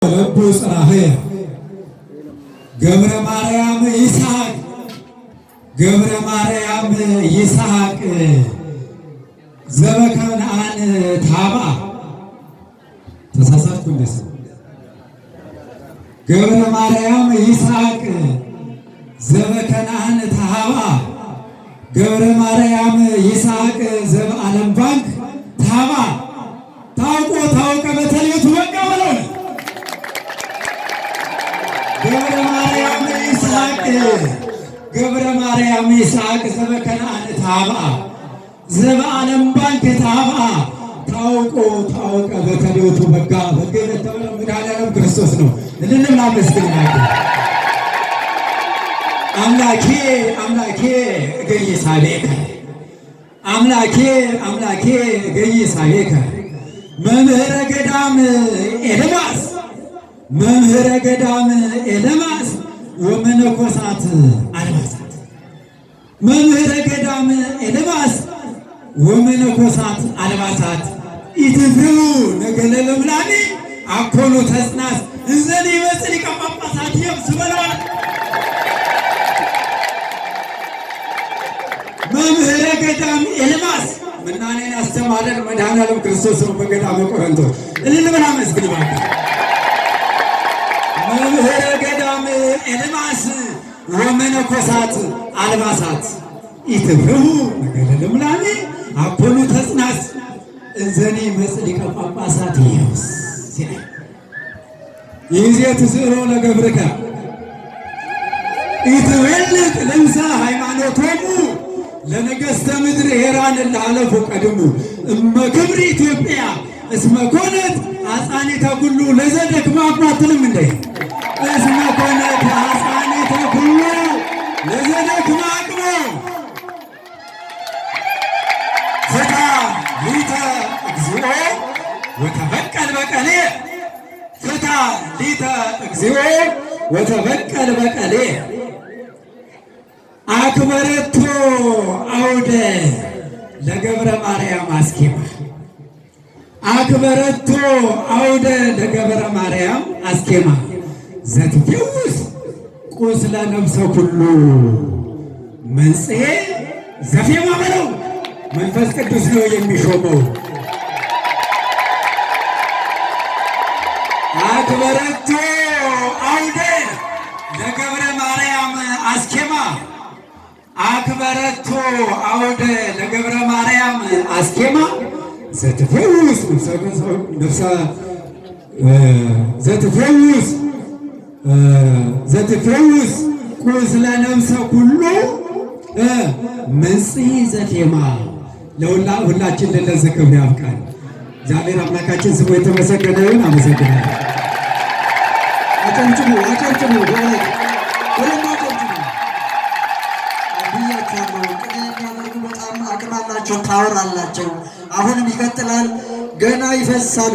ለቡ ጽራህየ ገብረ ማርያም ይስሐቅ ገብረ ማርያም ይስሐቅ ዘበከነአን ታባ ተሳሳትኩ። እንደ ሰው ገብረ ማርያም ይስሐቅ ዘበከነአን ታባ ገብረ ማርያም ይስሐቅ ዘበዓለም ባንክ ታባ ታውቆ ታውቀ በተለይቱ በቃ በለው። ገብረ ማርያም ይስሐቅ ገብረ ማርያም ይስሐቅ ዘበከነአን ታባ ዘበዓለም ባንክ ታባ ታውቆ ታውቀ በተለይቱ በጋ በገ መድኃኔዓለም ክርስቶስ ነው። እልል አመስግን። አምላኬ አምላኬ እገይሳ ቤከ አምላኬ አምላኬ እገይሳ ቤከ መምህረ ገዳም ኤልማስ መምህረ ገዳም ኤልማስ ወመነኮሳት አልባሳት መምህረ ገዳም ኤልማስ ወመነኮሳት አልባሳት ኢትፍሩ ነገለ ለምላሜ አኮኑ ተጽናስ እንዘን ይመጽእ ሊቀ ጳጳሳት የብስ በለዋል። መምህረ ገዳም ኤልማስ ምናኔን ያስተማረን መድኃኔዓለም ክርስቶስ ነው። በገዳመ ቆሮንቶስ እልል ብላ መስግን እባክህ። መምህረ ገዳም ኤልማስ ወመነኮሳት አልባሳት ኢትፍርሁ ነገረ ልምላሜ አኮኑ ተጽናስ እንዘኒ ይመጽእ ሊቀ ጳጳሳት ኢየሱስ ይላል። ይእዜ ትስዕሮ ለገብርከ ኢትዌልጥ ልብሰ ሃይማኖቶሙ ለነገሥተ ምድር ሄራን ለአለፉ ቀድሙ እመ ክብር ኢትዮጵያ እስመ ኮነት አጻኒተ ኩሉ ለዘደክመ አትልም እንደ እስመ ኮነት አጻኒተ ኩሉ ለዘደክመ አቅሞ ፍታ ሊተ እግዚኦ ወተበቀል በቀሌ ፍታ ሊተ እግዚኦ ወተበቀል በቀሌ አክበረቶ አውደ ለገብረ ማርያም አስኬማ አክበረቶ አውደ ለገብረ ማርያም አስኬማ ዘትፈውስ ቁስለ ነፍሰ ኩሉ መንጽሔ ዘፌማ በለው። መንፈስ ቅዱስ ነው የሚሾመው። አክበረቶ አውደ ለገብረ ማርያም አስኬማ አክበረቶ አውደ ለገብረ ማርያም አስኬማ ዘትፈውስ ነፍሰ ዘትፈውስ ዘትፈውስ ቁስለ ነፍሰ ኩሉ መንጽሔ ዘፌማ። ለሁላችን ለዚህ ክብር ያብቃል። እግዚአብሔር አምላካችን ስሙ የተመሰገነ ይሁን። አመሰግናለሁ። አጨብጭቡ፣ አጨብጭቡ፣ በእውነት በደንብ አጨብጭቡ። ብያቸዋለሁ። ቅኔ የሚያደርጉ በጣም አቅም አላቸው፣ power አላቸው። አሁንም ይቀጥላል፣ ገና ይፈሳል።